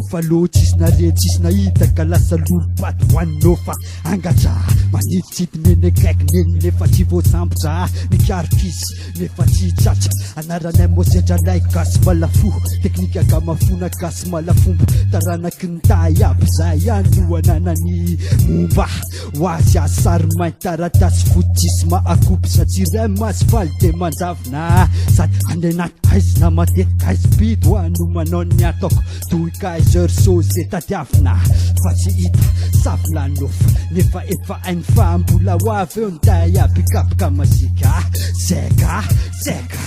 Buffalo tsisy nare tsisy nahita ka lasa lolo-paty hohaninao fa angatra Maniditsidiny neny akaiky neny nefa tsy voasambotra Nikaroka izy nefa tsy tratra Anaranay mozetra lay gasy malafo Teknika gamafona gasy malafomba Taranaky ny tahy aby zay ihany no ananany momba Ho azy azy sary mainty taratasy fotsy tsisy mahakopy Satria rem azy faly de manjavona Sady any anaty haizina matetika haizibidy hoa no manao ny ataoko Toy Kaiser Soze tadiavina fa tsy hita savona nofo Nefa efa hainy fa mbola ho avy eo ny tay aby kapoka masiaka Seka, seka,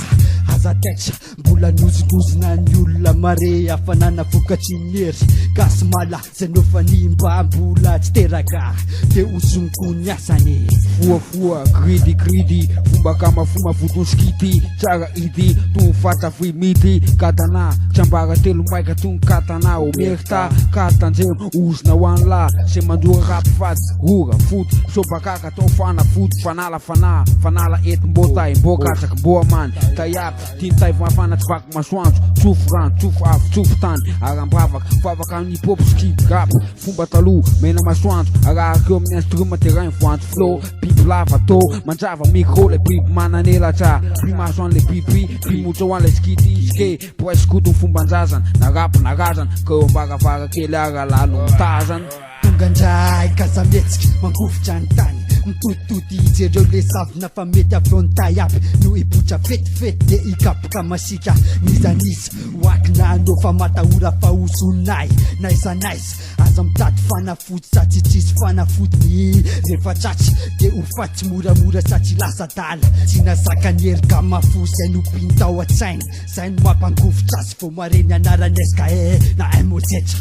aza taitra Mbola nozongozona ny olona mare hafanana vokatry ny hery Gasy mala zay nofanimba mbola tsy teraka de hozoniko ny asany. Fohafoha, greedy greedy, fomba akama fo mavoto skity, tsara idy, toa fata fy midy, katana, tsiambaratelo maika toy ny katana, omerta, ka tandremo, ozona ho an'lah, zay mandora rap fady, rora, foto, sobakaka atao fanafody, fanala fanahy, fanala entim-boatay, mbô katsaka, mbô amany, taiap, Tintay mafana tsy vaky masoandro, tsofy rano, tsofy afo, tsofy tany, aram-bavaka, vavaka amin'ny hip hop sy rap, fomba taloha, mena masoandro, arahako eo amin'ny instrument terrain voanjo flow, biby lava tô, manjava micro, le biby manan'elatra, pi-maso an'le pipi, pi-motra ho an'le skity, ske, boay skoto ny fomban-drazana, na rap na razana, ka eo am-baravarankely ara lahy no mitazana. Tonga ndray gaza mihetsika mangovitra ny tany Mitoditody jereo le zavona fa mety avy eo ny tay aby no hipoitra vetivety de hikapoka masiaka N'iza n'iza hoakina anao fa matahora fa hozonay n'aiza n'aiza Aza mitady fanafody satria tsisy fanafody ny rehefa tratry de ho faty moramora satria lasa adala Tsy nazaka ny hery gama fo zay nopiny tao an-tsaina Zay no mampangovitra azy vao mahare ny anaran'ny SKE na MOZ.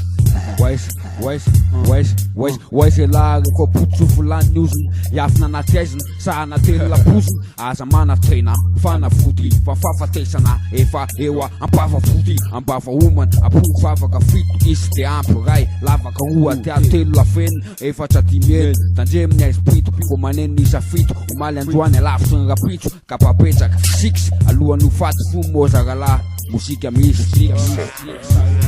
Waiza, waiza, waiza, waiza, waiza elah rehefa potsofo lany ny ozona, hiafina anaty aizina, sa anaty lapoizina, aza manantena fanafody fa fahafatesana efa eo am-bava fody, am-bava homana, am-po vavaka fito isy de ampy ray, lavaka roa tia telo lafenina, efatra dimy enina, tandremo ny aizim-pito, vao maneno ny isa fito, omaly androany alavitry ny rapitso, Kapa betsaka, six, alohan'ny ho faty fo moa zara lahy, mozika misy six.